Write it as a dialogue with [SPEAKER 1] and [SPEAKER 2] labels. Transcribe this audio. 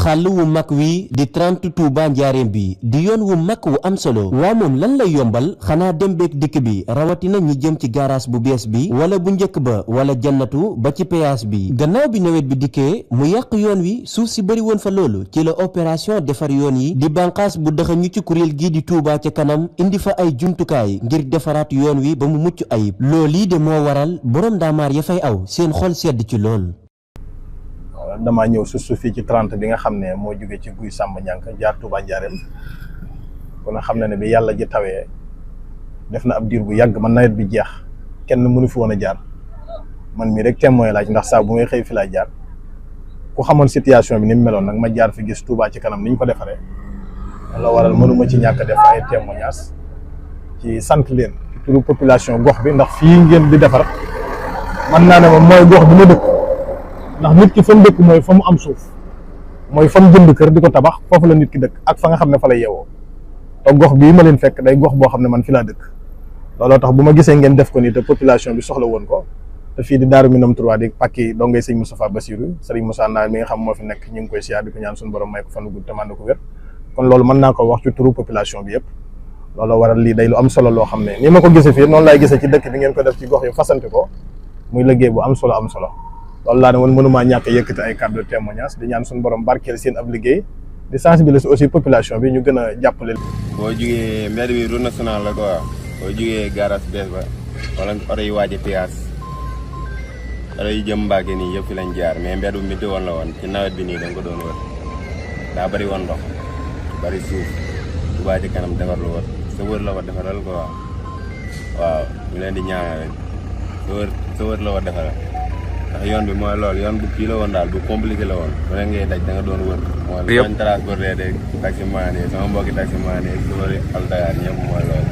[SPEAKER 1] xàll wu mag wi di 30 Touba Njaareem bi di yoon wu mag wu am solo waa moom lan lay yombal xanaa dem beek dikk bi rawatina ñi jëm ci garage bu bees bi wala bu njëkk ba wala jannatu ba ci péage bi gannaaw bi nawet bi dikkee mu yàq yoon wi suuf si bëri woon fa loolu ci la opération defar yoon yi di bànqaas bu dëxëñu ci kuréel gii di Touba ca kanam indi fa ay jumtukaay ngir defaraat yoon wi ba mu mucc ayib loolii de moo waral borom ndaamaar ya fay aw seen xol sedd ci lool.
[SPEAKER 2] damaa ñëw suuf fii ci 30 bi nga xam ne moo jóge ci guy Samba Ñank jaar Touba Njaareem kon xam na ne bi yàlla ji tawee def na ab diir bu yàgg man nawet bi jeex kenn mënu fi woon a jaar man mii rek témoin laaj ndax saa bu ngay xëy fi laa jaar ku xamoon situation bi ni mu meloon nag ma jaar fi gis Touba ci kanam ni ñu ko defaree la waral mënuma ci ñàkk def ay témoignage ci sant leen ci turu population gox bi ndax fii ngeen di defar man naa ne moom mooy gox bi ma dëkk ndax nit ki fa mu dëkk mooy fa mu am suuf mooy fa mu jënd kër di ko tabax foofu la nit ki dëkk ak fa nga xam ne fa la yeewoo te gox bii ma leen fekk day gox boo xam ne man fi laa dëkk looloo tax bu ma gisee ngeen def ko nii te population bi soxla woon ko te fii di Daaru Minam 3 di pàkki dongay sëñ Moustapha Bassirou sëriñ Moussa Naar mi nga xam moo fi nekk ñu ngi koy siyaar di ko ñaan suñu borom may ko fan gudd te mànd ko wér kon loolu mën naa ko wax ci turu population bi yëpp loolu waral lii day lu am solo loo xam ne ni ma ko gisee fii noonu laay gisee ci dëkk bi ngeen ko def ci gox yu fasante ko muy liggéey bu am solo loolu laa ne woon mënumaa ñàkk yëkkati ay kàddu témoignage di ñaan suñu borom barkeel seen ab liggéey di sensibiliser aussi population bi ñu gën a jàppale.
[SPEAKER 3] boo jugee mbedd bi route nationale la quoi boo jugee garage bees ba wala oto yi waaj a péage oto yi jëm Mbàkke nii yëpp fi lañ jaar mais mbedd bu métti woon la woon ci nawet bi nii da nga ko doon wër daa bëri woon ndox bëri suuf Touba ci kanam defar lu wër sa wër la ko defaral quoi waaw ñu leen di ñaanal rek sa wër la ko defaral. ndax yoon bi mooy loolu yoon bu kii la woon daal bu compliqué la woon bu leen ngay daj da nga doon wër mooy bañ transporté de taximan yi sama mbokki taximan yi su wëri aldayaar ñëpp mooy loolu